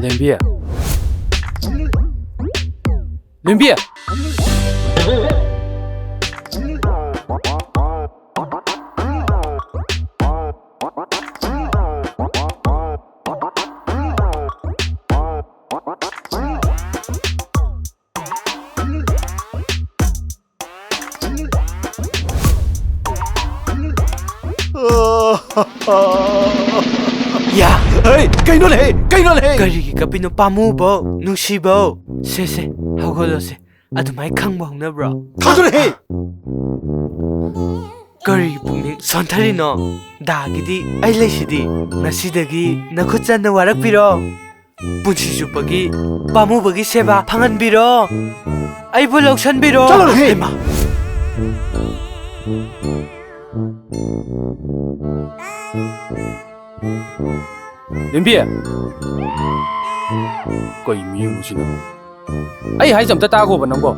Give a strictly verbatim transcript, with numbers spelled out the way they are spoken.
ꯂꯦꯝꯕꯤ꯫ ꯂꯦꯝꯕꯤ꯫ ꯌꯥ! ꯍꯩ, ꯀꯩꯅꯣꯅꯦꯍꯦ? ꯀꯩꯅꯣꯅꯦꯍꯦ? ꯀꯔꯤꯒꯤ ꯀꯞꯄꯤꯅꯣ, ꯄꯥꯝꯃꯨꯕꯧ, ꯅꯨꯡꯁꯤꯕꯧ? ꯁꯦ, ꯁꯦ, ꯍꯧꯒꯠꯂꯣꯁꯦ꯫ ꯑꯗꯨꯃꯥꯏ ꯈꯪꯕ ꯍꯧꯅꯕ꯭ꯔꯣ? ꯊꯥꯗꯣꯔꯛꯑꯦ! ꯀꯔꯤ ꯄꯨꯛꯅꯤꯡ ꯁꯣꯟꯊꯔꯤꯅꯣ? ꯗꯥꯒꯤꯗꯤ ꯑꯩ ꯂꯩꯁꯤꯗꯤ꯫ ꯉꯁꯤꯗꯒꯤ ꯅꯈꯨꯠ ꯆꯟꯅ ꯋꯥꯔꯛꯄꯤꯔꯣ꯫ ꯄꯨꯟꯁꯤ ꯆꯨꯞꯄꯒꯤ ꯄꯥꯝꯃꯨꯕꯒꯤ ꯁꯦꯕꯥ ꯐꯪꯍꯟꯕꯤꯔꯣ꯫ ꯑꯩꯕꯨ ꯂꯧꯁꯟꯕꯤꯔꯣ꯫ ꯆꯠꯂꯣꯍꯦ! ꯍꯩꯃꯥ! ꯂꯦꯝꯕꯤ! ꯀꯩ ꯃꯤꯅꯣ ꯁꯤꯅ? ꯑꯩ ꯍꯥꯏꯁꯦ ꯑꯝꯇ ꯇꯥꯈꯣꯕ ꯅꯪꯕꯣ꯫